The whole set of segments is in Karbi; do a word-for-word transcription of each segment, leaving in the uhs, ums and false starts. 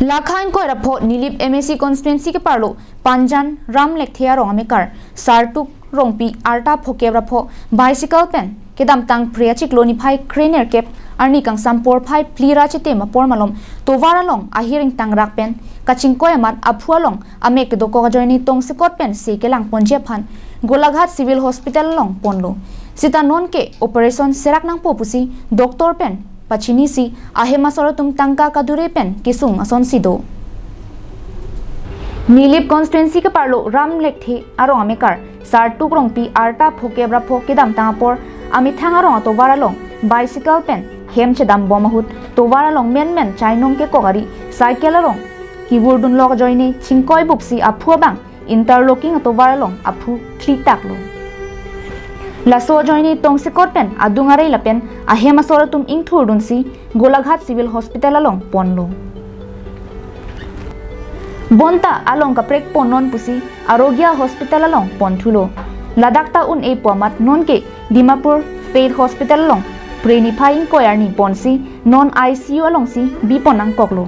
Lakha ingkoi ra pho Nilip M A C constituency keparlo Panjan Ram Lekthe arong amekar Sartuk Rongpi arta phokep ra pho bicycle pen kedamtang Phre achiklo niphai kre nerkep arni kangsam porphai phli ra chitim apor malom tovar along ahir ingtangrak pen kachingkoi amat aphu along amek kedokok ajoine tongsekot pen se kelang ponji aphan Golaghat Civil Hospital along ponlo. Sita non ke operation serak nangpo pusi doctor pen pachinisi ahem asor atum tangka kadure pen kesung asonsi do. Nilip constituency keparlo Ram Lekthe arong amekar Sartuk Rongpi arta phokep ra pho kedamtang apor amethang arong atovar along bicycle pen hem chedam bom ahut tovar along menmen chainong kekok ari cycle arong kivurdun lok ajoine chingkoi bupsi aphu abang interlocking atovar along aphu khlitaklo. Laso ajoine tongsekot pen adung arei lapen ahem asor atum ingthurdunsi Golaghat Civil Hospital along ponlo. Bonta along kaprek ponnon pusi Arogya Hospital along ponthulo. Ladak ta un-e pu amat nonke Dimapur Faith Hospital along Phre niphai ingkoi arni ponsi non I C U alongsi bipon nangkoklo.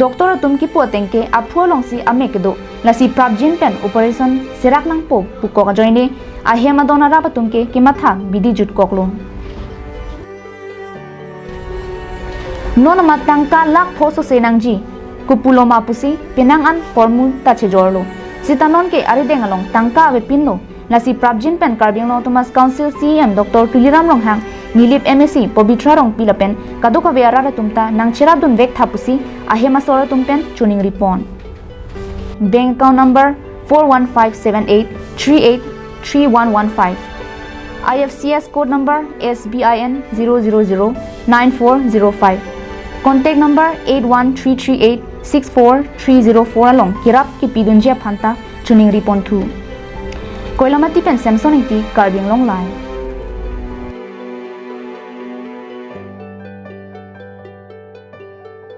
Doctor atum kipu ateng ke aphu alongsi amek kedo, lasi prapjin pen operation serak nangpo pukok ajoine ahem adon arap atum ke kematha bidi jutkoklo. Non amat tangka lakh pho sose nangji, kopuloma pusi penang an hormu ta chejorlo. Sita non ke arideng along tangka avepinlo. Lasi prapjin pen Karbi Anglong Autonomous Council C E M Doctor Tuliram Ronghang Nilip M A C Pabitra Rongpi lapen kadokave arat atum ta nangcherapdun vektha pusi ahem asor atum pen choningri pon. Bank account number four one five seven eight three eight three one one five. I F C S code number S B I N zero zero zero nine four zero five. Contact number eight one three three eight six four three zero four along kerap kipidunji aphan ta choningri ponthu. Koilamati pen Samson Ingti, Karbi Anglong Live.